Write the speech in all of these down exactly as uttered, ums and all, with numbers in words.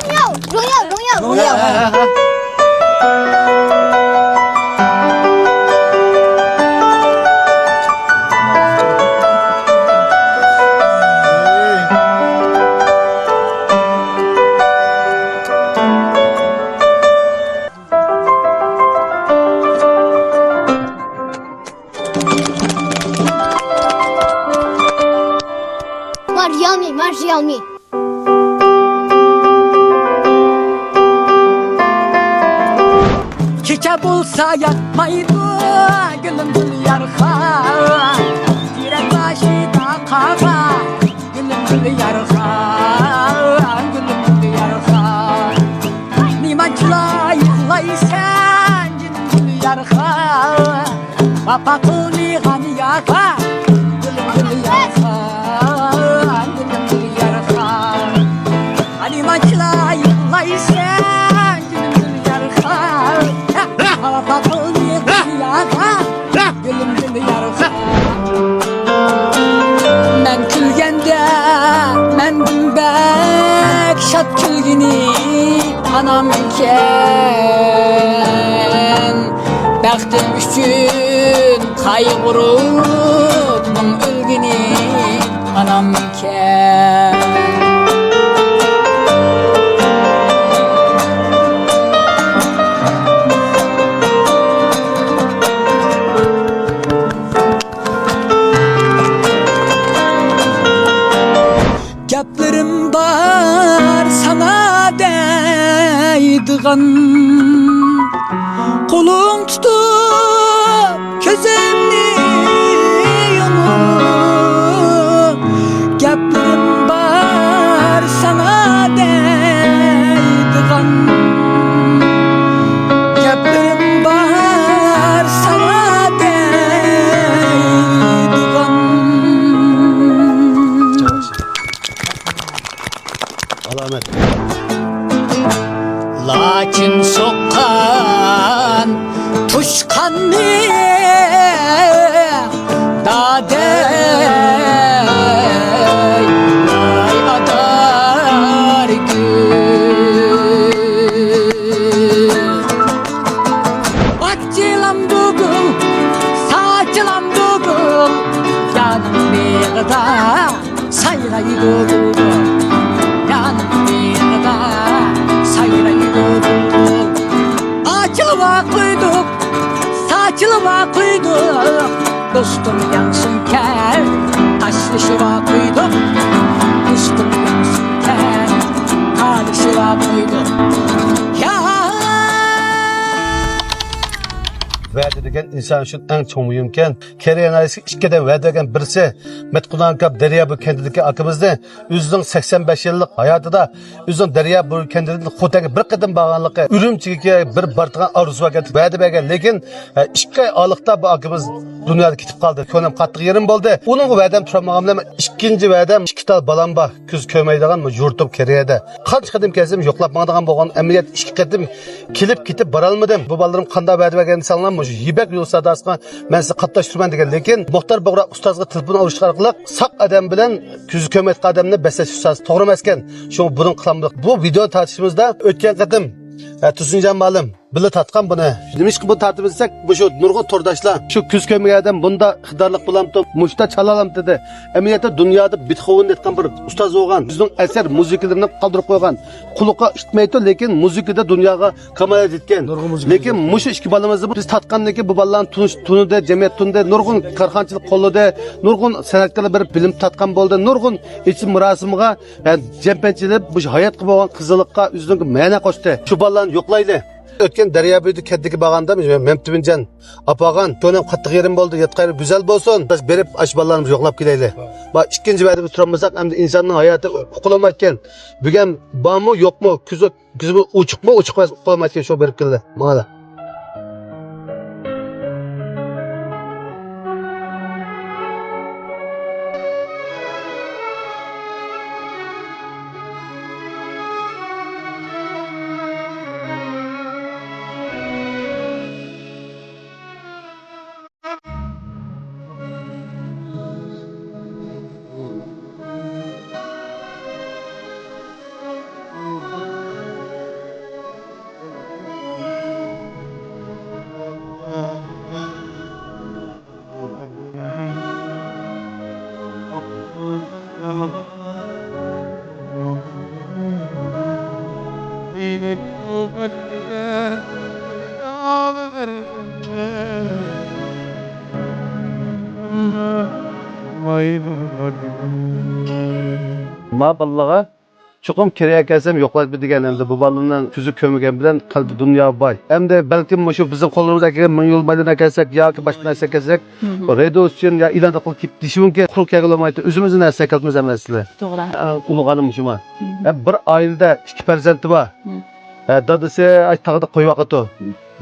荣耀，荣耀，荣耀。 Marjani, Marjani. كېچە بولسا ياقمايدۇ گۈلۈم گۈل يارغا، تېرەك بېشىدا قاغا، گۈلۈم گۈل يارغا، گۈلۈم گۈل يارغا. نېمانچىلا يىغلايسەن گۈلۈم گۈل يارغا، ۋاپا قىلمىغان يارغا، گۈلۈم گۈل يارغا، گۈلۈم گۈل يارغا. نېمانچىلا يىغلايسەن گۈلۈم گۈل يارغا، ۋاپا قىلمىغان يارغا، گۈلۈم گۈل يارغا. مەن كۈلگەندە مەندىن بەك شاد كۈلگىنى ئانامكەن. بەختىم ئۈچۈن قايغۇرۇپ مىڭ ئۆلگىنى ئانامكەن. گەپلىرىم بار ساڭا دەيدىغان، قولۇڭ تۇتۇپ كۆزۈمنى يۇمۇپ. گەپلىرىم بار ساڭا دەيدىغان، گەپلىرىم بار ساڭا دەيدىغان. ئالامەت. لاچىن سوققان توشقاننى دادەي، ئاي ئاتار گۈل. ئاچىلامدۇ گۈل، ساچىلامدۇ گۈل، جانىم بېغىدا سايرايدۇ بۇلبۇل، جانىم بېغىدا سايرايدۇ بۇلبۇل. ئاچىلىۋا قويدۇق، ساچىلىۋا قويدۇق، دوستۇم يانسۇن كەل، تاشلىشىۋا قويدۇق، دوستۇم يانسۇن كەل، تالىشىۋا قويدۇق. يا. ۋەدە دېگەن ئىنسان ئۈچۈن ئەڭ چوڭ مۇھىمكەن. كېرەيە ناھىيەسىگە ئىككى ئادەم ۋەدە بەرگەن، بىرسى مەتقۇدان ئاكام دەريا بويى كەنتىدىكى ئاكىمىزنى ئۆزىنىڭ سەكسەن بەش يىللىق ھاياتىدا ئۆزىنىڭ دەريا بويى كەنتىدىن خوتەنگە بىر قېتىم بارغانلىقى، ئۈرۈمچىگە بىر بارىدىغان ئارزۇسى بار ئىكەن، ۋەدە بەرگەن، لېكىن، ئە، ئىككى ئاي ئارىلىقتا بۇ ئاكىمىز دۇنيادىن كېتىپ قالدى. كۆڭلۈم قاتتىق يېرىم بولدى. ئۇنىڭغا ۋەدەم تۇرالمىغان بىلەن ئىككىنچى ۋەدەم ئىككى تال بالام بار. كۆز كۆرمەيدىغان يۇرتۇم كېرەيەدە. قانچە قېتىم كەلسەم يوقلاپ ماڭىدىغان بولغان، ئەمەلىيەتتە ئىككى قېتىم كېلىپ كېتىپ بارالمىدىم. بۇ بالىلىرىم قانداق ۋەدە بەرگەن دېسەڭلار، مۇشۇ يىپەك يولى ساداسىغا مەن سىزنى قاتناشتۇرىمەن دېگەن. لېكىن مۇختار بۇغرا ئۇستازغا تېلېفون ئۇرۇش ئارقىلىق ساق ئادەم بىلەن كۆزى كۆرمەيدىغان ئادەمنى بەسلەش ئۇستازى توغرا ئەمەسكەن. شۇڭا بۇنىڭ قىلامدۇق. بۇ ۋىدېئونى تارتىشىمىزدا ئۆتكەن قېتىم، ئە، تۇرسۇنجان مۇئەللىم، بىللە تارتقان بۇنى. نېمىشقا بۇنى تارتىمىز دېسەك، مۇشۇ نۇرغۇن تورداشلار، شۇ كۆز كۆرمىگەن ئادەم بۇنداق ئىقتىدارلىق بولامتى، مۇشۇنداق چالالامتى دېدى. ئەمەلىيەتتە دۇنيادا بېتخوۋېن دېيىدىغان بىر ئۇستاز بولغان، ئۆزىنىڭ ئەسەر مۇزىكىلىرىنى قالدۇرۇپ قويغان، قۇلىقى ئىشىتمەيتتى، لېكىن مۇزىكىدا دۇنياغا كامالەت يەتكەن. نۇرغۇن مۇزىكا لېكىن مۇشۇ ئىككى بالىمىزنى بىز تارتقاندىن كېيىن بۇ بالىلارنى تونۇش، تونۇدى، جەمئىيەت تونۇدى، نۇرغۇن كارخانىچىلىق قوللىدى، نۇرغۇن سەنئەتكارلار بېرىپ بىلىم تارتقان بولدى، نۇرغۇن ئېچىش مۇراسىمىغا، يەنى جەمپەنچىلىك، مۇشۇ ھاياتقا بولغان قىزىقلىققا ئۆزىنىڭ مەنە قوشتى. شۇ بالىلارنى يوقلايلى. ئۆتكەن دەريا بويىدا كەنتىگە بارغاندا، مەمتىمىنجان ئاپارغان، كۆڭلۈم قاتتىق يېرىم بولدى، ياتقان يېرى گۈزەل بولسۇن. بېرىپ ئاشۇ بالىلارنى يوقلاپ كېلەيلى. ھە. ما ئىككىنچى ۋەدىمىزنى تۇرالمىساق، ئەمدى ئىنساننىڭ ھاياتى ئۇقۇلمايدىكەن. بۈگۈن بارمۇ، يوقمۇ، كۆزى، كۆزى ئوچۇقمۇ، ئوچۇق ئەمەس، ئۇقۇلمايدىكەن، شۇ بېرىپ كېلىلى. ماڭىلا. ما بالىلارغا چوقۇم كېرىيەگە كەلسەم يوقلايمەن دېگەن، ئەمدى بۇ بالىنىڭ كۆزى كۆرمىگەن بىلەن قەلبى دۇنياغا باي. ئەمدى بەلكىم مۇشۇ بىزنىڭ قولىمىزدا كەلگەن مىڭ يىل مايدىن ئەكەلسەك ياكى باشقا نەرسە ئەكەلسەك، رېدۇ ئۈچۈن يا ئىلان قىلىپ كېلىپ دېيىشى مۇمكىن، قۇرۇق كەلگىلى بولمايدۇ، ئۆزىمىزنىڭ نەرسە ئەكەلتىمىز ھەممىسىنى. توغرا. ئەڭ ئۇلۇغ ئانام مۇشۇما. ھەم بىر ئائىلىدە ئىككى پەرزەنتى بار. ھە، دادىسى ئاي تاغدا قويۇۋاقىتۇ.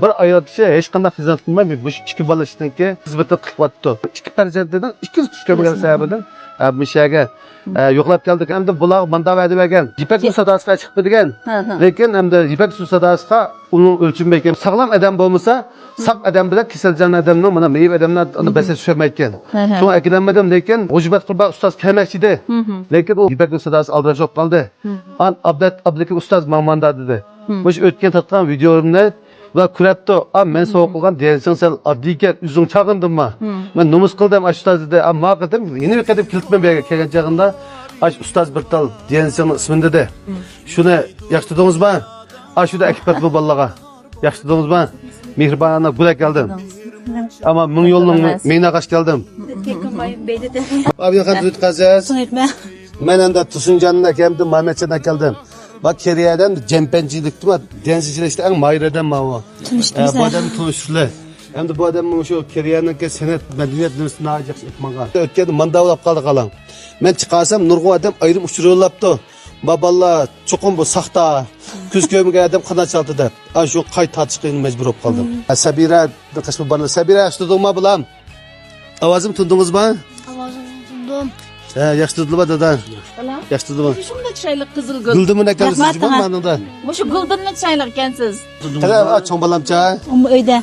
بىر ئايال كىشى ھېچقانداق خىزمەت قىلماي، مۇشۇ ئىككى بالىسىنىڭكى خىزمىتىنى قىلىۋاتىدۇ. ئىككى پەرزەنتىنىڭ ئىككىسى چۈشۈپ كەلمىگەن سەۋەبىدىن، ھە، مۇشۇ يەرگە، ھە، يوقلاپ كەلدۇق. ئەمدى بۇلارغا ماندا ۋەدە بەرگەن. يىپەك يول ساداسىغا چىقىپتۇ دېگەن. ھە، ھە. لېكىن ئەمدى يىپەك يول ساداسىغا ئۇنىڭ ئۆلچىمى بەك ساغلام ئادەم بولمىسا، ساق ئادەم بىلەن كېسەلچان ئادەمنىڭ، مانا، مېيىپ ئادەملەر ئۇنى بەسلەشكە چۈشەلمەيدىكەن. ھە، ھە. شۇڭا ئەكېلەلمىدىم، لېكىن غۇجبەت قىلىپ ئۇستاز كەلمەكچى ئىدى. لېكىن ئۇ يىپەك يول ساداسى ئالدىراش بولۇپ قالدى. ئان ئابدەت ئابدۇكىم ئۇستاز ماڭا ماندا دېدى. مۇشۇ ئۆتكەن تارتقان ۋىدېئولىرىمنى ئۇلار كۆرەپتۇ. ئا، مەن سوۋغا قىلغان دىيەنسىڭ سەل ئاددىيكەن، ئۆزۈڭ چاغىندىڭما؟ مەن نومۇس قىلدىم، ئاشۇ ئۇستاز دېدى. ئا، ما قىلدىم، يەنە بىر قېتىم كېلىپمەن بۇ يەرگە كەلگەن چېغىمدا، ئاشۇ ئۇستاز بىر تال دىيەنسىڭنىڭ ئىسمىنى دېدى. شۇنى ياخشى تۇتتىڭىزما؟ ئاشۇدا ئەكىپ بەردىم بۇ بالىلارغا. ياخشى تۇردىڭىزما؟ مېھرىبان ئانا، گۈل ئەكەلدىم. ئەمما مىڭ يولنىڭ مېيىنى ئاغاچ كەلدىم. ئابىخان تۈزۈت قازاز. مەن ئەمدى تۇسۇنجاننى ئەكەلدىم، مەمەتجان ئەكەلدىم. بار كېرىيەدىن جەمپەنچىلىكتە، دەنسىچىلىكتە ئەڭ ماھىر ئادەم ماۋۇ. تونۇشتۇرىمىز. بۇ ئادەمنى تونۇشتۇرىلى. ئەمدى بۇ ئادەم شۇ كېرىيەنىڭكى سەنئەت، مەدەنىيەت نېمىسىنى ناھايىتى ياخشى ئېلىپ ماڭغان. ئۆتكەندە ماندا بولاپ قالدى قالاڭ. مەن چىقارسام نۇرغۇن ئادەم ئايرىم ئۇچۇر يوللاپتۇ. ما بالىلار چوقۇم بۇ ساختا، كۆز كۆرمىگەن ئادەم قانداق چالتى دەپ. ئاشۇ قايتا تارتىشقا مەجبۇر بولۇپ قالدىم. سەبىرە، قەشقەر بالىلار. سەبىرە، ياخشى تۇردۇڭما بالام؟ ئاۋازىمنى تۇردىڭىزما؟ ئاۋازىڭىزنى تۇردۇم. ھە، ياخشى تۇردۇما دادا؟ ياخشى تۇردۇما؟ شۇنداق چىرايلىق قىزىل گۈل. گۈلدىمۇ ئەكەلدىڭىز مانىڭدا؟ مۇشۇ گۈلدىنمۇ چىرايلىق ئىكەنسىز. قېنى، ئا، چوڭ بالامچە؟ ئۇ ئۆيدە.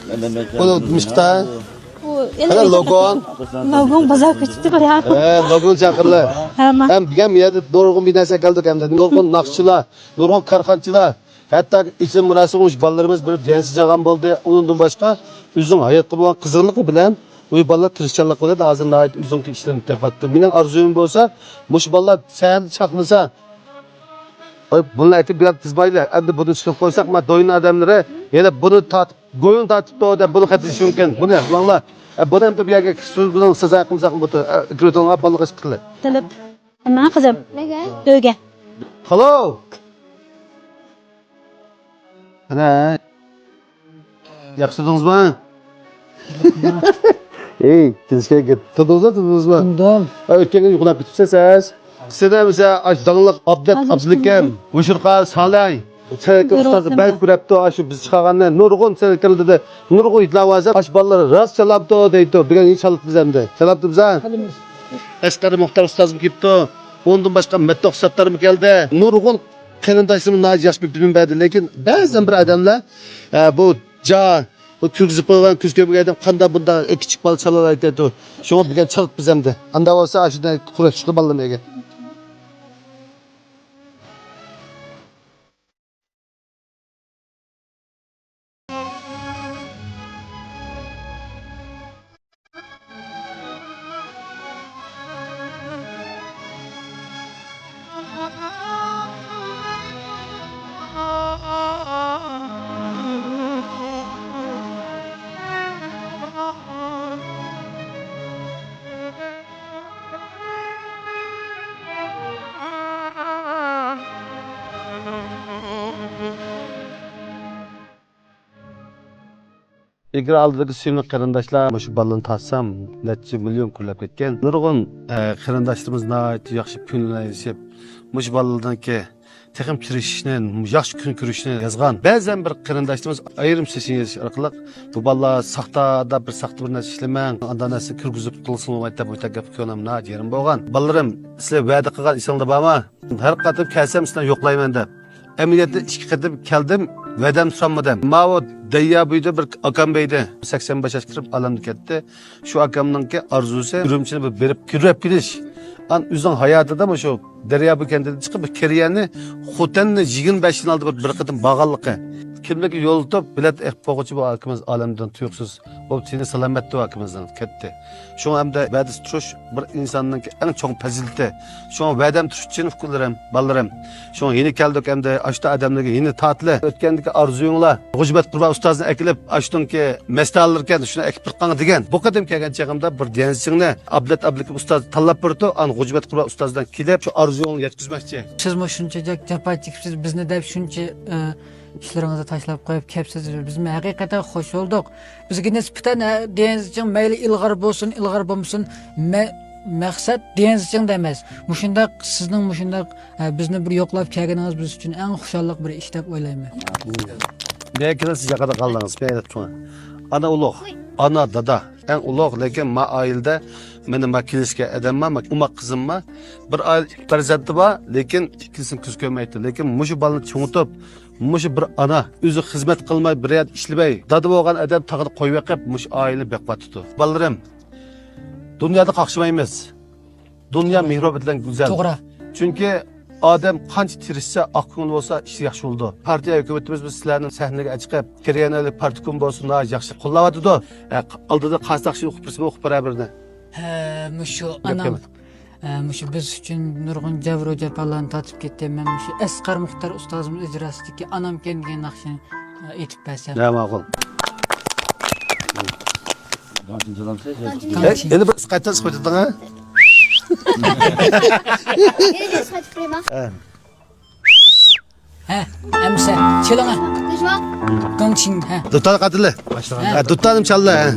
ئۇ نېمىشتا؟ قېنى، لوگون؟ لوگون بازارغا كېتىپتۇ بىراق. ھە، لوگون چاقىرىلى. ھەم بۈگۈن بۇ يەردە نۇرغۇن بىر نەرسە كەلدۇق ھەمدە نۇرغۇن ناخشىچىلار، نۇرغۇن كارخانىچىلار، ھەتتا ئېچىلىش مۇراسىمىغا مۇشۇ بالىلىرىمىز بېرىپ دەنسىز چالغان بولدى. ئۇنىڭدىن باشقا ئۆزىنىڭ ھاياتقا بولغان قىزغىنلىقى بىلەن، ئۇ بالىلار تىرىشچانلىق بىلەن ھازىر ناھايىتى ئۆزىنىڭكى ئىشلىرىنى تېپىۋاتىدۇ. مېنىڭ ئارزۇيۇم بولسا، مۇشۇ بالىلار سەھنىدە چاقنىسا، ئاي، بۇنى ئېيتىپ بىلەن قىزمايلى، ئەمدى بۇنى چىقىرىپ قويساق، ما دوينا ئادەملىرى يەنە بۇنى تارتىپ، گويۇن تارتىپتۇ دەپ بۇنى خەتلىشى مۇمكىن. بۇنى ئاڭلا. ئە، بۇنى ئەمدى بۇ يەرگە سىز بۇنىڭ سازا قىلمىساق بۇ، ئە، كىرىۋېتىڭلار، بالىلارغا ئىش قىلدى. تەلەپ. ماڭا قىزىم. نەگە؟ ئۆيگە. ھالو. ئەنە. ياخشى تۇردىڭىزمۇ؟ ئېي، تىنچكەن گەپ. تۇردىڭىزمۇ، تۇردىڭىزمۇ؟ تۇردۇم. ئا، ئۆتكەن كۈنى يوقلاپ كېتىپسىز سىز. سىزدە بىزە ئاش داڭلىق ئابدەت، ھازىر ئابدۇلىكەم، ھۇشۇرقا، سالەي. سەنئەتكە ئۇستازى بەك كۆرەپتۇ، ئاشۇ بىز چىقارغاننى نۇرغۇن سەنئەتكارلار دېدى. نۇرغۇن ھېيتلار بار، ئاش بالىلار راست چالاپتۇ دەيدۇ. بۈگۈن ھېيت چالدۇق بىز ئەمدى. چالاپتۇ بىز ھە؟ ئەسقەر مۇختار ئۇستازمۇ كېلىپتۇ. ئۇنىڭدىن باشقا مەتتوق ساتتارمۇ كەلدى. نۇرغۇن قېرىنداشلىرىمىز ناھايىتى ياخشى بىلىم بەردى، لېكىن بەزى بىر ئادەملەر، ئە، بۇ جا، بۇ كىرگۈزۈپ قويغان كۆز كۆرمىگەن ئادەم قانداق بۇنداق كىچىك بالا چالالايتتى. شۇڭا بۈگۈن چالدۇق بىز ئەمدى. ئاندا بولسا ئاشۇنداق قۇراشلىقنى بالىلىرىم يەگەن. ئىگرە ئالدىدىكى سۆيۈملۈك قېرىنداشلار، مۇشۇ بالىنى تارتسام، نەچچە مىليون كۈنلەپ كەتكەن. نۇرغۇن، ئە، قېرىنداشلىرىمىز ناھايىتى ياخشى كۆڭۈل ئېلىشىپ، مۇشۇ بالىلارنىڭكى تېخىمۇ تىرىشىشنى، ياخشى كۈن كۆرۈشىنى يازغان. بەزەن بىر قېرىنداشلىرىمىز ئايرىم سېسىن يېزىش ئارقىلىق، بۇ بالىلار ساختا دەپ بىر ساختا بىر نەرسە ئىشلىمەڭ، ئانداق نەرسە كىرگۈزۈپ قىلسىڭلار دەپ بۇ گەپ كۆڭلۈم ناھايىتى يېرىم بولغان. بالىلىرىم، سىلەر ۋەدە قىلغان ئىشىڭلار بارمۇ؟ ھەر قېتىم كەلسەم سىلەرنى يوقلايمەن دەپ. ئەمەلىيەتتە ئىككى قېتىم كەلدىم، ۋەدەم تۇتالمىدىم. ماۋۇ دەريا بويىدا بىر ئاكام بار ئىدى. سەكسەن بەش ياشقا كىرىپ ئالەمدىن كەتتى. شۇ ئاكامنىڭكى ئارزۇسى ئۈرۈمچىنى بىر بېرىپ كۆرۈپ كېلىش. ئان ئۆزىنىڭ ھاياتىدا مۇشۇ دەريا بويى كەنتىدىن چىقىپ بىر كېرىيەنى خوتەننى يىگىرمە بەش يىل ئالدى بىر، بىر قېتىم بارغانلىقى. كىملىككە يولىتىپ، بېلەت ئېقىپ قويغۇچى بۇ ئاكىمىز ئالەمدىن تۇيۇقسىز بولۇپ، تېنى سالامەتتە ئاكىمىزنىڭ كەتتى. شۇڭا ئەمدى ۋەدىسى تۇرۇش بىر ئىنساننىڭكى ئەڭ چوڭ پەزىلىتى. شۇڭا ۋەدەم تۇرۇش ئۈچۈن ئۇكىلىرىم، بالىلىرىم. شۇڭا يېنى كەلدۇق ئەمدى ئاشتا ئادەملەرگە يېنى تارتىلى. ئۆتكەندىكى ئارزۇيۇڭلار، غۇجبەت قۇربان ئۇستازنى ئەكېلىپ، ئاشتۇنكى مەستانىلىركەن، شۇنى ئەكىپ بېقىڭ دېگەن. بۇ قېتىم كەلگەن چېغىمدا بىر دېڭىزچىڭنى ئابلەت ئابلىكىم ئۇستاز تاللاپ بېرىپتۇ. ئان غۇجبەت قۇربان ئۇستازدىن كېلىپ، شۇ ئارزۇيۇڭنى يەتكۈزمەكچى. سىزمۇ شۇنچە جاپا چېكىپسىز، بىزنى دەپ شۇنچە، ئە، ئىشلىرىڭىزنى تاشلاپ قويۇپ كەپسىز. بىزمۇ ھەقىقەتەن خوش بولدۇق. بىزگە نىسبەتەن، ھە، دېڭىزچىڭ مەيلى ئىلغار بولسۇن، ئىلغار بولمىسۇن، مە-، مەقسەت دېڭىزچىڭدا ئەمەس. مۇشۇنداق سىزنىڭ مۇشۇنداق، ھە، بىزنى بىر يوقلاپ كەلگىنىڭىز بىز ئۈچۈن ئەڭ خۇشاللىق بىر ئىش دەپ ئويلايمەن. بەگىلەر سىز ياقىدا قالدىڭىز، مەيلى تۇڭ. ئانا ئۇلۇغ، ئانا دادا، ئەڭ ئۇلۇغ، لېكىن ما ئائىلىدە مېنى ما كېلىشكە ئادەمما، ما ئوماق قىزىمما، بىر ئائىلە ئىككى پەرزەنتى بار، لېكىن ئىككىلىسىنى كۆز كۆرمەيتتى. لېكىن مۇشۇ بالىنى چوڭىتىپ، مۇشۇ بىر ئانا ئۆزى خىزمەت قىلماي، بىر يەردە ئىشلىمەي، دادا بولغان ئادەم تاغدا قويۇۋېقىپ، مۇشۇ ئائىلىنى بېقىۋاتىدۇ. بالىلىرىم، دۇنيادا قاقشىمايمىز. دۇنيا مېھرى بىلەن گۈزەل. توغرا. چۈنكى ئادەم قانچە تىرىشسا، ئاق كۆڭۈل بولسا، ئىشى ياخشى بولىدۇ. پارتىيە ھۆكۈمىتىمىز بىز سىلەرنىڭ سەھنىگە چىقىپ، كىرىيەنەلىك پارتكوم بولسۇن، ناھايىتى ياخشى قوللاۋاتىدۇ. ئە، ئالدىدا قايسى ناخشىنى ئوقۇپ بېرىسىمۇ، ئوقۇپ بېرە بىرنى. ھە، مۇشۇ ئانام. ھە، مۇشۇ بىز ئۈچۈن نۇرغۇن جەبرۇ جاپالارنى تارتىپ كەتتى. مەن مۇشۇ ئەسقەر مۇختار ئۇستازىمىز ئىجراسىدىكى ئانامكەن دېگەن ناخشىنى، ئە، ئېيتىپ بەرسەم. ھە، ماقۇل. ھە، ئەنە بىر قايتا قويدۇڭ ھە؟ ھە. ھە، ئەمسە، چېلىڭە. گاڭچىڭ، ھە. دۇتان قاتىلى. ھە. ھە، دۇتانىم چاللا، ھە.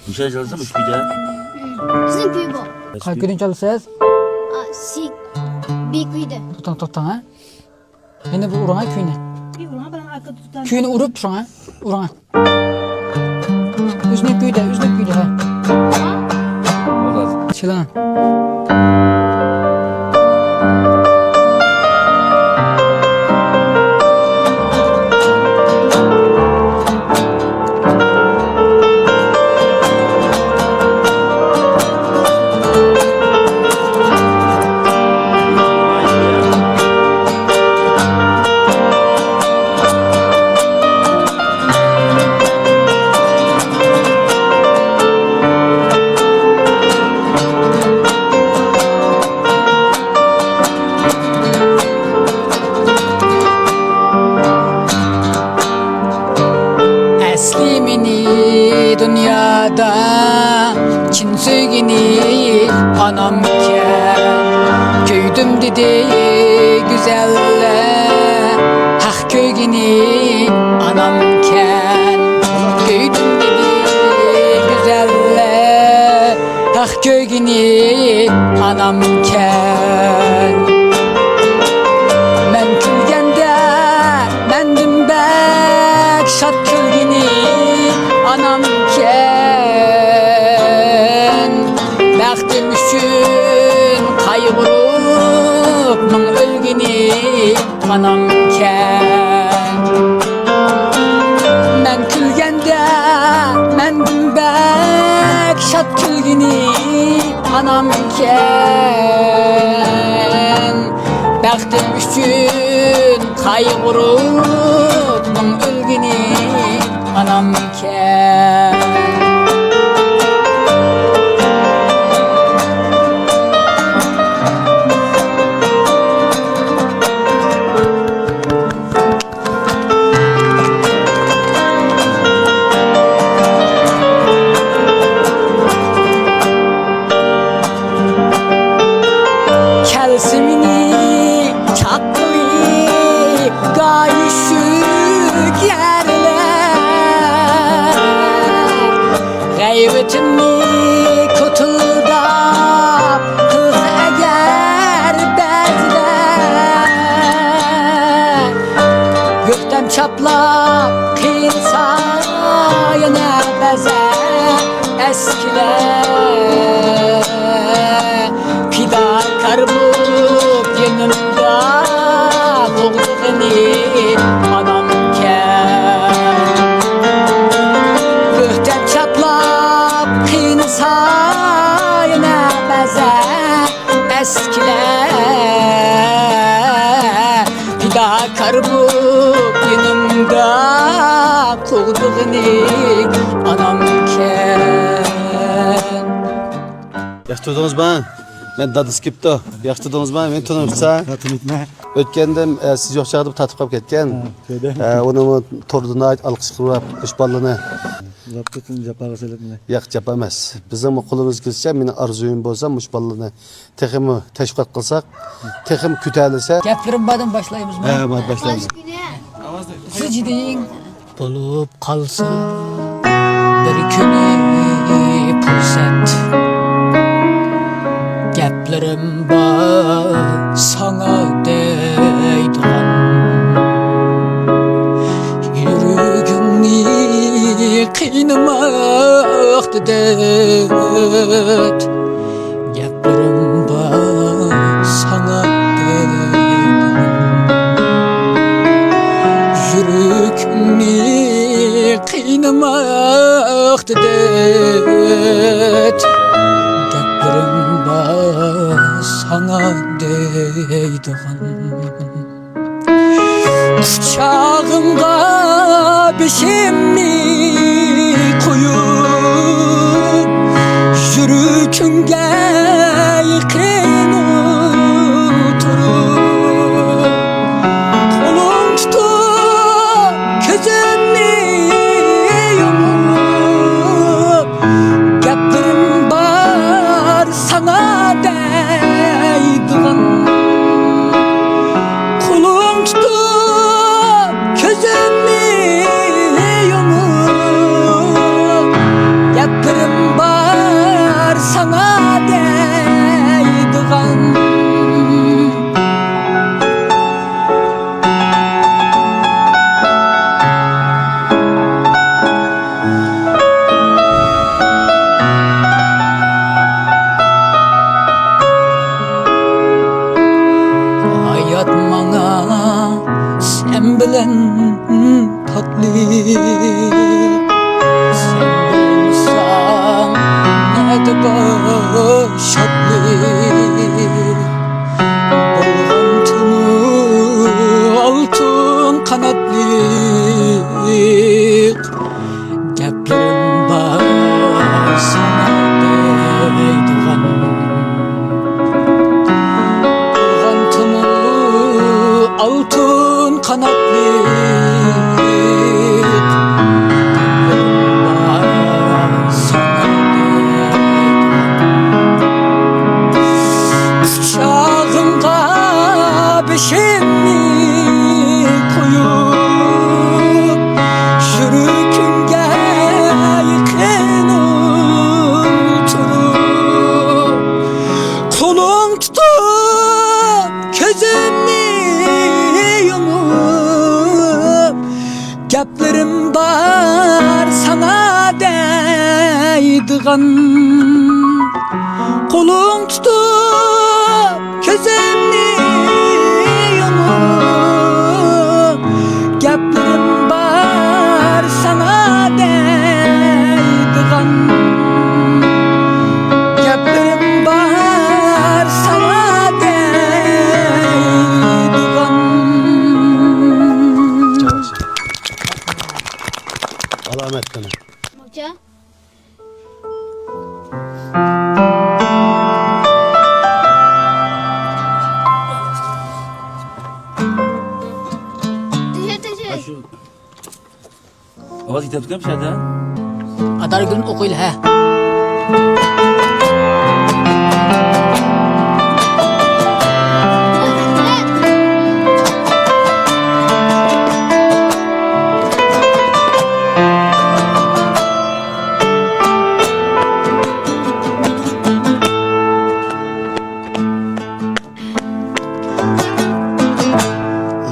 مۇشۇ يازسام ئۈچ كۈيدە. بىزنىڭ كۈي بۇ. قاي كۈيدىن چالىسىز؟ ئا، سى، بى كۈيدە. توختاڭ، توختاڭ، ھە. يەنە بىر ئۇرۇڭ، ھە، كۈينى. بىر ئۇرۇڭ، بىر ئاكا دۇتان. كۈينى ئۇرۇپ تۇرۇڭ، ھە. ئۇرۇڭ، ھە. ئۆزىنىڭ كۈيدە، ئۆزىنىڭ كۈيدە، ھە. چېلىڭ. ئەسلى مېنى دۇنيادا چىن سۆيگىنى ئانامكەن. كۆيدۈم دېدى گۈزەللەر، ھەق كۆيگىنى ئانامكەن. كۆيدۈم دېدى گۈزەللەر، ھەق كۆيگىنى ئانامكەن. مەن كۈلگەندە مەندىن بەك شاد كۈلگىنى ئانامكەن. بەختىم ئۈچۈن قايغۇرۇپ مىڭ ئۆلگىنى ئانامكەن. مەن كۈلگەندە مەندىن بەك شاد كۈلگىنى ئانامكەن. بەختىم ئۈچۈن قايغۇرۇپ مىڭ ئۆلگىنى ئانامكەن. كەلسە مېنى چاققىلى گايىشۈك يەرلەر. غەيۋىتىمنى كوتۇلداپ قىلسا ئەگەر بەزىلەر، بۆھتەم چاپلاپ قىينىسا يەنە بەزەر ئەسكىلەر. پىداكار بولۇپ يېنىمدا تۇغدۇغىنى ئانامكەن. بۆھتەم چاپلاپ قىينىسا يەنە بەزەر ئەسكىلەر. كار بوپ يېنىمدا قوغدىغىنى ئانامكەن. ياخشى تۇردىڭىزمۇ؟ مەن دادىسى كېپتۇ. ياخشى تۇردىڭىزمۇ؟ مېنى تونۇمسىز؟ ھە، تونۇيمەن. ئۆتكەندە، ئە، سىز يوق چاغدا تارتىپ قاپ كەتكەن. ھە، كۆردۈم. ئە، ئۇنىمۇ توردىن ناھايىتى ئالقىش قىلىپ، مۇشۇ بالىنى. جاپاغا سېلىپ مېنى. ياق، جاپا ئەمەس. بىزنىڭمۇ قولىمىز كېلىشىچە، مېنىڭ ئارزۇيۇم بولسا، مۇشۇ بالىنى تېخىمۇ تەشۋىقات قىلساق، تېخىمۇ كۆتەرىلسە. گەپلىرىم باردىن باشلايمىزمۇ؟ ھە، بار، باشلايمىز. زىجدىڭ بولۇپ قالسا بىر كۈنى پۇرسەت، گەپلىرىم بار ساڭا دەيدىغان. يۈرىكىڭنى قىينىماقتا دەرد، گەپلىرىم بار ساڭا دەيدىغان. يۈرىكىمنى قىينىماقتا دەرد، گەپلىرىم بار ساڭا دەيدىغان. قۇچاغىڭغا بېشىمنى قويۇپ، يۈرىكىڭگە يېقىن ئولتۇرۇپ، قولۇڭ تۇتۇپ، كۆزۈمنى يۇمۇپ، گەپلىرىم بار ساڭا دەيدىغان. قولۇڭ تۇتۇپ، كۆزۈمنى يۇمۇپ، گەپلىرىم بار ساڭا دەيدىغان. ھايات ماڭا سەن بىلەن تاتلىق، سەن بولمىساڭ نەدە بار شادلىق؟ بولغانتىمۇ ئالتۇن قاناتلىق، گەپلىرىم بار ساڭا دەيدىغان. بولغانتىمۇ ئالتۇن قاناتلىق، گەپلىرىم بار ساڭا دەيدىغان. قۇچاغىڭغا بېشىمنى قويۇپ، يۈرىكىڭگە يېقىن ئولتۇرۇپ، قولۇڭ تۇتۇپ، كۆزۈمنى يۇمۇپ، گەپلىرىم بار ساڭا دەيدىغان. قولۇڭ تۇتۇپ، كۆزۈمنى يۇمۇپ، گەپلىرىم بار ساڭا دەيدىغان. گەپلىرىم بار ساڭا دەيدىغان. ئالامەت قېنى. موچا. ئاشۇ ئاۋاز يېتەپتىكەن بۇ يەردە. ئادارگۈلنى ئوقۇيلى، ھە.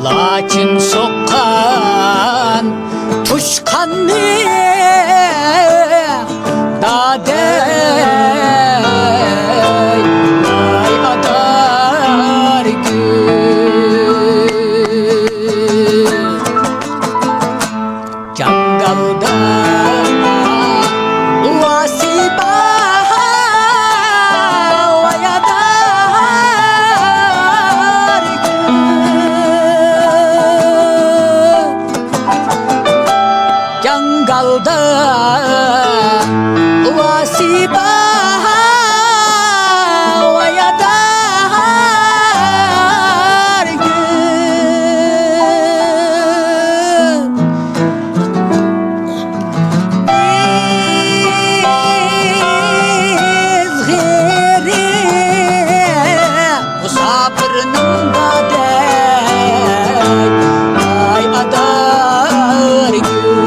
لاچىن سوققان توشقاننى دادەي، ۋاي ئادارگۈل. جاڭگالدا ئۇۋاسى بار، ۋاي ئادارگۈل. دادەي، ئاي ئادار گۈل.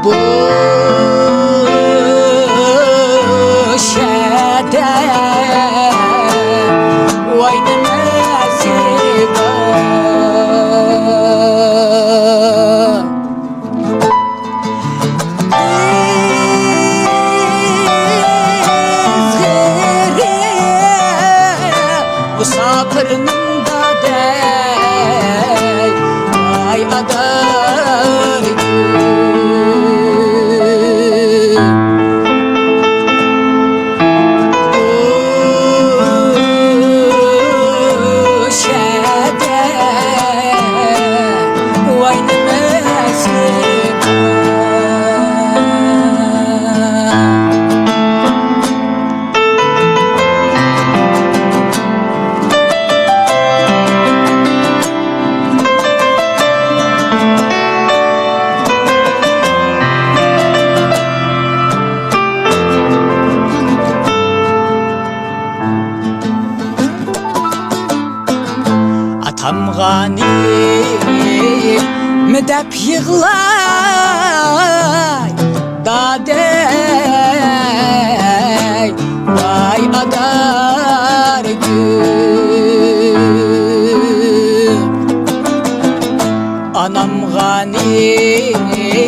بۇ شەدە ۋاي نېمە زىبا. ئىزغىرى مۇساپىرنىڭ دادەي، ئاي ئادار گۈل. ئاتامغا نېمە دەپ يىغلاي، دادەي، ۋاي ئادار گۈل. ئانامغا نېمە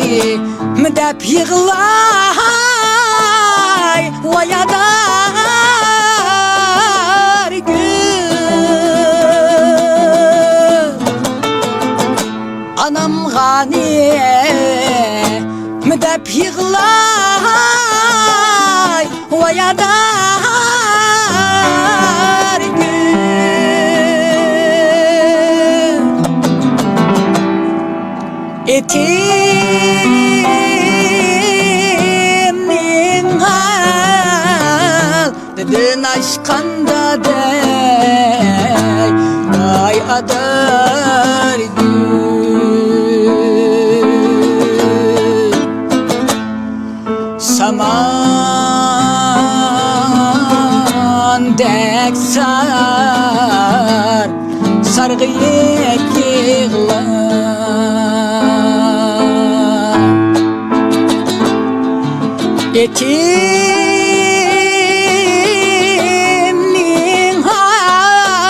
دەپ يىغلاي، ۋاي ئادار گۈل. ئانامغا نېمە دەپ يىغلاي، ۋاي ئادار گۈل. ئېتىمنىڭ ئالدىدىن ئاشقاندا دەي، ۋاي ئادار گۈل. ساماندەك سار، سارغىيىپ يىغلار. ئېتىمنىڭ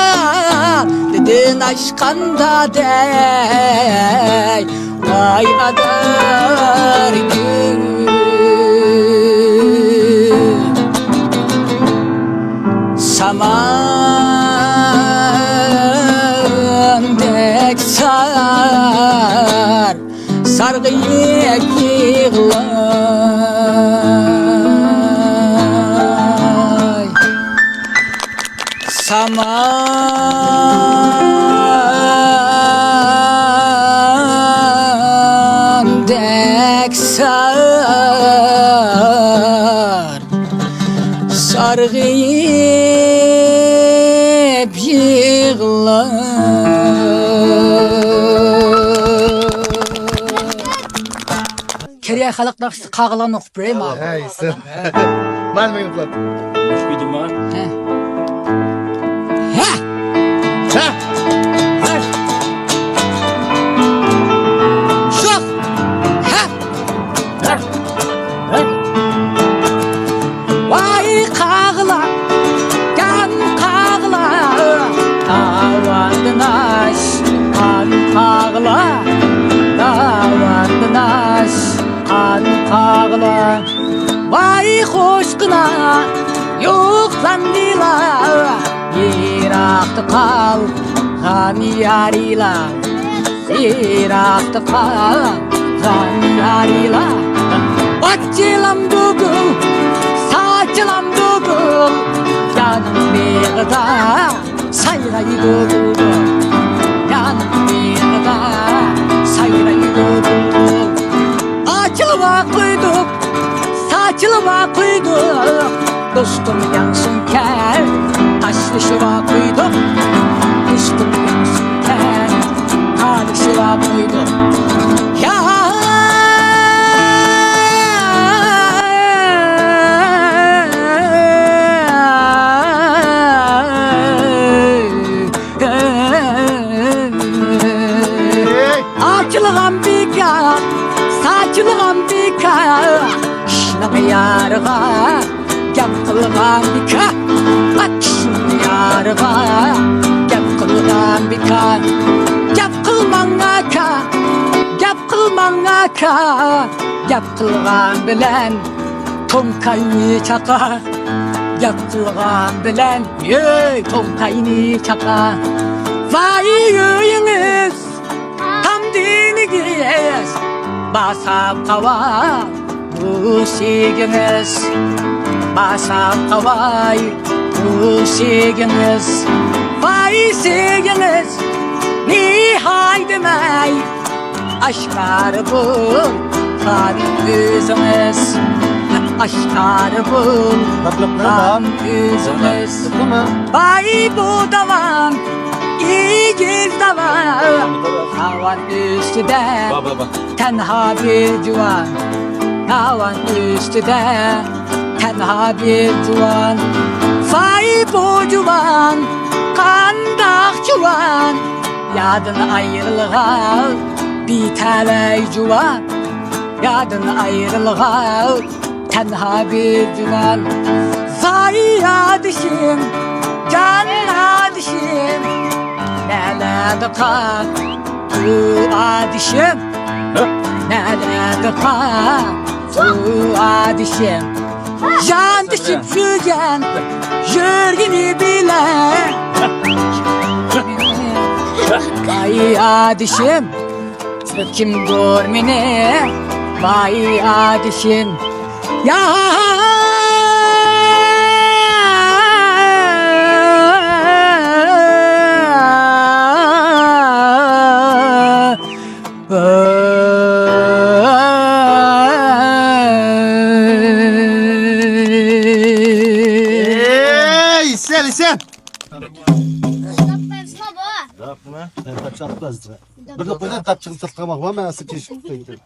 ئالدىدىن ئاشقاندا دەي، ۋاي ئادار گۈل. ساماندەك سار، سارغىيىپ يىغلاي. ساماندەك سار، سارغىيىپ يىغلاي. كېرىيە خەلق ناخشىسى قاغىلارنى ئوقۇپ بېرەي ماڭا. ھەي، سەن. مانا مېنى ئوقۇپ. مۇشۇ ئىدىما؟ ھە. ھە! ھە! ھە! شوخ! ھە! ھە! ھە! ۋاي قاغىلار، قان قاغىلار، داۋاندىن ئاشقان قاغىلار، داۋاندىن ئاشقان قاغىلار. ۋاي قوشقىنا يوقلاندىلا، يىراقتا قالغان يارىلار. يىراقتا قالغان يارىلار، ئاچىلامدۇ گۈل، ساچىلامدۇ گۈل، جانىم بېغىدا سايرايدۇ بۇلبۇل، جانىم بېغىدا سايرايدۇ بۇلبۇل. ئاچىلىۋا قويدۇق، ساچىلىۋا قويدۇق، دوستۇم يانسۇن كەل، تاشلىشىۋا قويدۇق، دوستۇم يانسۇن كەل، تالىشىۋا قويدۇق. يا، قىلغان بىكار، ئاكىشىم يارىغا گەپ قىلغان بىكار. گەپ قىلماڭ ئاكا، گەپ قىلماڭ ئاكا. گەپ قىلغان بىلەن توڭقاينى چاقار. گەپ قىلغان بىلەن، ئۆي، توڭقاينى چاقار. ۋاي ئۆيىڭىز تام دېمىگىز، باساپ قاۋا بۇ سىگىڭىز. باساپ قاۋاي بۇ سىگىڭىز. ۋاي سىگىڭىز نىھاي دېمەي، ئاشكارا بولغان ئۆزىڭىز. ئاشكارا بولغان ئۆزىڭىز. ۋاي بۇ داۋان ئېگىز داۋان، داۋان ئۈستىدە تەنھا بىر جۇۋان، داۋان ئۈستىدە تەنھا بىر جۇۋان. ۋاي بۇ جۇۋان قانداق جۇۋان، يادىن ئايرىلغان بىتەلەي جۇۋان، يادىن ئايرىلغان تەنھا بىر جۇۋان. ۋاي ئادىشىم، جان ئادىشىم، نەلەردە قالدى ئادىشىم، نەلەردە قالدى ئادىشىم. جاندىشىم سۆيگەن يۈرگىنى بىلەن. ۋاي ئادىشىم، كىمدۇر مېنى، ۋاي ئادىشىم. يا ئەي، ئېسەن، ئېسەن. داپ نېمە؟ داپ چاقىپ بىر داپ چىقىپ تاماق بار، مەن سىز كېلىشىپ قويدۇم.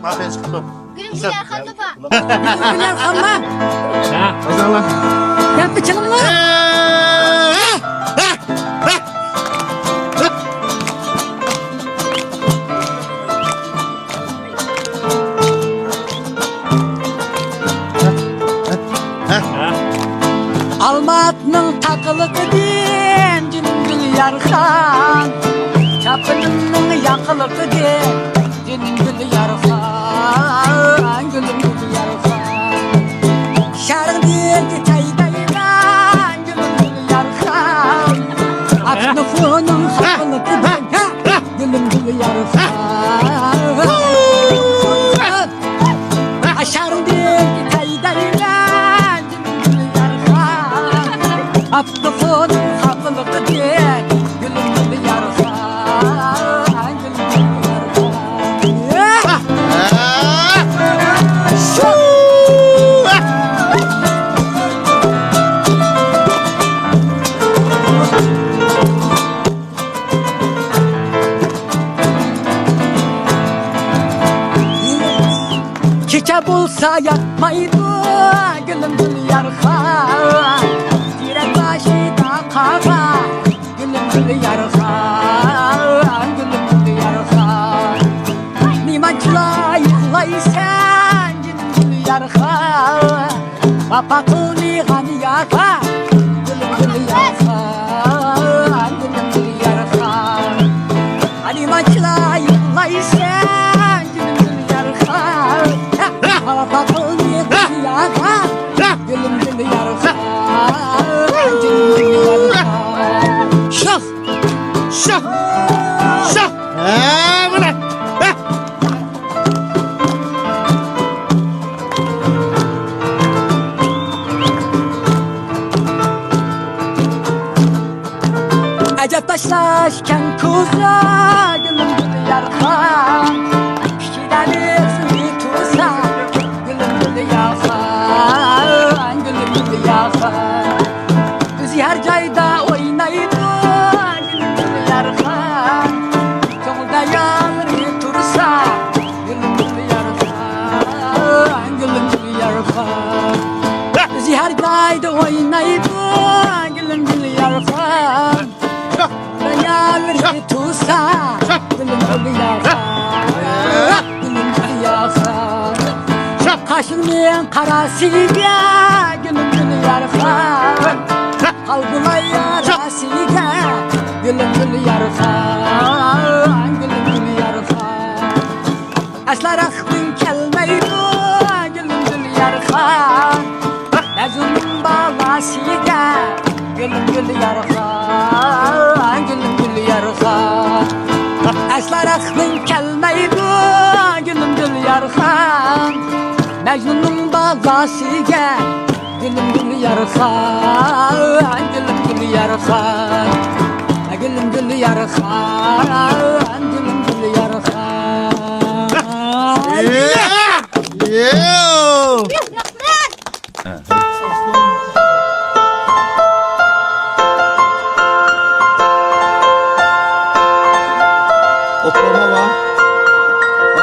ماپىيە چىقىپ تۇر. گۈلۈم گۈلەر خانما. ھە. قازانلا. گەپنى چىڭلا. ئالما ئاتنىڭ تاقىلىقىدىن جېنىم گۈليارخان، چاپىنىمنىڭ ياقىلىقىدىن جېنىم گۈليارخان، گۈلۈم گۈليارخان. شەرقتىن كېتەي دەيمەن گۈلۈم گۈليارخان، ئاپتوفنىڭ خاپىلىقىدىن گۈلۈم گۈليارخان. شەرقتىن كېتەي دەيمەن ئاپتوفنىڭ خاپىلىقىدىن گۈلۈم گۈليارخان، گۈلۈم گۈليارخان. كېچە بولسا ياتمايدۇ گۈلۈم گۈليارخان، تېرەك باشىدا قاغا گۈلۈم گۈليارخان، گۈلۈم گۈليارخان. نېمانچىلا يىغلايسەن گۈلۈم گۈليارخان، ۋاپا قىلمىغان يارغا گۈلۈم گۈليارخان، گۈلۈم گۈليارخان. نېمانچىلا يىغلايسەن گۈلۈم گۈليارخان، ۋاپا قىلمىغان يارغا گۈلۈم گۈليارخان، گۈلۈم گۈليارخان. شاھ! شاھ! شاھ! ھە، مانا! ھە! ئەجەب تاشلاشكەن كوزا گۈلۈم گۈليارخان، ئىچىدە ئىزى تۇرسا گۈلۈم گۈليارخان، گۈلۈم گۈليارخان. ئۆزى ھەر جايدا ئوينايدۇ گۈلۈم گۈليارخان، كۆڭۈلدە يارى تۇرسا گۈلۈم گۈليارخان، گۈلۈم گۈليارخان. ئۆزى ھەر جايدا ئوينايدۇ گۈلۈم گۈليارخان، كۆڭۈلدە يارى تۇرسا گۈلۈم گۈليارخان، گۈلۈم گۈليارخان. سۈرمىيىڭ قاراسىگە، گۈلۈم گۈل يارخان. قالغۇلاي ياراسىگە، گۈلۈم گۈل يارخان، گۈلۈم گۈل يارخان. ئەسلى راستىڭ كەلمەيدۇ، گۈلۈم گۈل يارخان. مەجنۇننىڭ بالاسىگە، گۈلۈم گۈل يارخان، گۈلۈم گۈل يارخان. ئەسلى راستىڭ كەلمەيدۇ، گۈلۈم گۈل يارخان. مەجنۇننىڭ بالاسىگە، گۈلۈم گۈل يارخان، گۈلۈم گۈل يارخان. گۈلۈم گۈل يارخان، گۈلۈم گۈل يارخان. ئوپپاما بار.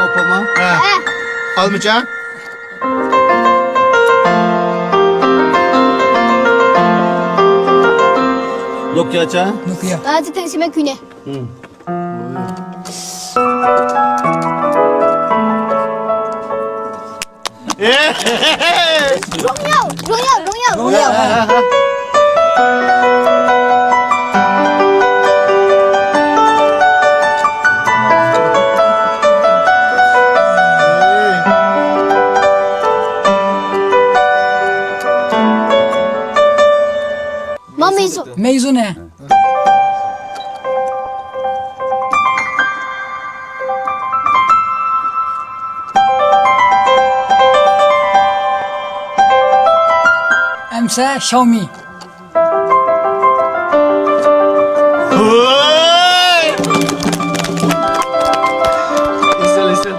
ئوپپاما. ھە. ئالمىچا. نوكياچا. نوكيا. ھازىر تەڭشىمەن كۈنى. روميو، روميو، روميو، روميو. ما ميزو. ميزو نه؟ ئەمسە شاۋمى. ھوي! ئېسىل، ئېسىل.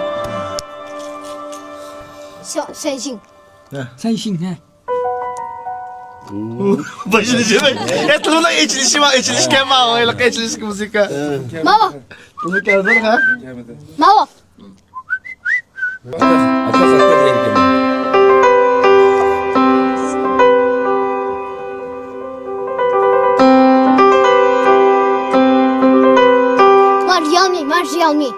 شا-، شەنشىڭ. ھە. شەنشىڭ، ھە. باشلىشى. ئېتىلىۋالا ئېچىلىشى بار، ئېچىلىشكە بار، ئويلۇق ئېچىلىشكە مۇزىكا. ماۋۇ. مۇزىكا ھازىر، ھە؟ ماۋۇ. ما ريالمي، ما ريالمي.